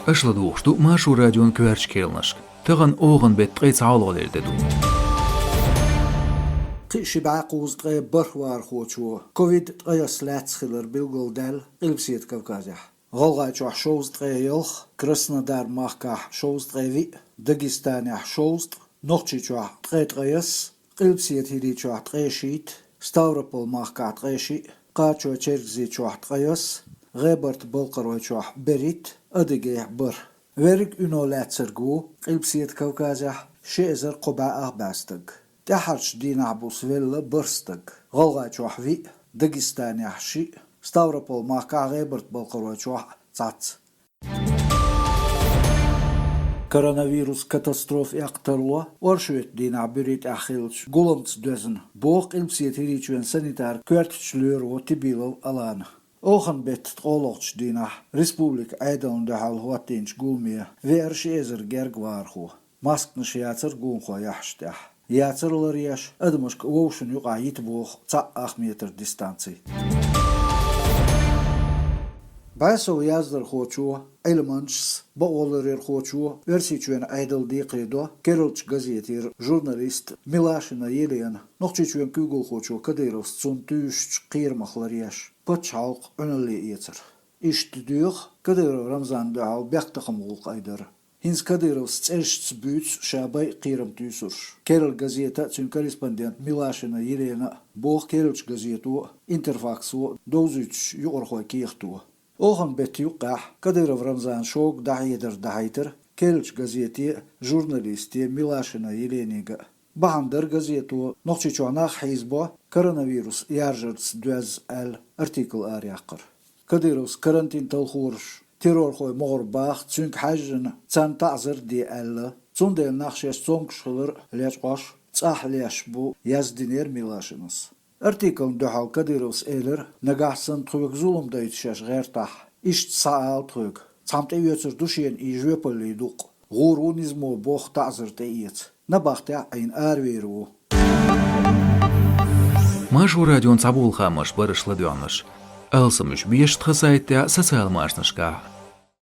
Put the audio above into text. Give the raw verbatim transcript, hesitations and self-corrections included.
Аша ладугӀуш ду Маршо радион коьртачу кхаьънашка. Тахана охан беттан ткъе цхьалгӀа де ду. Кхин а ши бӀе кхузткъе бархӀ вахархочо ковид ткъаесна лаьцна хилар билгалдаьлла Къилбаседа Кавказехь. ГӀалгӀайчохь шовзткъе ялх, Краснодар-махкахь шовзткъе виъ, Дагестанехь шовзткъа, Нохчийчохь ткъе ткъаесна, Къилбаседа ХӀирийчохь ткъе шийтта, Ставрополь-махкахь ткъе шиъ, Кхачой-Чергазийчохь ткъаесна, ГӀебарта-Балкхаройчохь берхӀитта, Адыгейхь бархӀ. Верриг уьно лаьцнарг ву Къилбаседа Кавказехь ши эзар кхо бӀе ах бӀе стаг. ТӀаьххьарчу дийнахь буса велла бархӀ стаг. ГӀалгӀайчохь виъ, Дагестанехь шиъ, Ставрополь-махкахь, ГӀебарта-Балкхаройчохь цхьацца. Коронавирус катастрофа эккха тарло оршотан дийнахь буьрий тӀехь хиллачу гуламца доьзна, боху Къилбаседа ХӀирийчоьнан санитаран коьртачу лоьро Тибилов Алана. Охан беттан ткъолгӀачу дийнахь республикан Ӏедална дуьхьал хӀоттийначу гуламе веара ши эзар гергга вахархо. Масканаш яцара гонахой яхьаш тӀехь. Яцара ларъеш, адамашка вовшашна юкъахь йита боху цхьаъ ах метр дистанци. БӀе сов яздархочо, Ӏилманчас, бакъоларъярхочо Оьрсийчоьнан Ӏедал декхаредо керла газетера журналист Милашина Елена, Нохчийчоьнан куьйгалхочо Кадыровс цунна туьйсучу кхерамах ларъеш, пачхьалкх Ӏуьналле эцар. Иштта доьху Кадыров Рамзанна дуьхьал бехктакхаман гӀуллакх айдар. ХӀинца Кадыровс цӀерашца буьйцу ша байъа кхерам туьйсурш. Керла газета а, цуьнан корреспондент Милашина Елена а, боху керла газето а, Интерфаксо а, довзуьйтуш юкъархойн кехато. Охан беттан юккъехь Кадыров Рамзанан шога дӀахьедар дӀахьийтира керла газете а, журналисте а, Милашина Еленига а. Бахьана дара газето Нохчийчохь нах хьийзабо коронавирус яржарца доьзна аьлла артикл араяккхар. Кадыровс карантин талхораш террорхойн могӀара баха, цуьнга хьаьжжина царна таӀзар а де аьлла, цундела нах шаьш цомгуш хилар лечкъош, цӀахь леш бу, яздинера Милашинас. Артиклна дуьхьал Кадыровс элира: «Нагахь санна тхоьга зулам дайта шаьш гӀертахь, иштта схьаала тхоьга. Цхьамма тӀеоьцур ду шена и жоьпаллин дукъ. ГӀур ву низамо боху таӀзар тӀеэца. Набахтехь а Ӏийна аравер ву». Маршо радион цхьаболу хаамаш бара аша ладоьгӀнарш. Алсамаш беш тхан сайтехь а, социал машанашкахь а.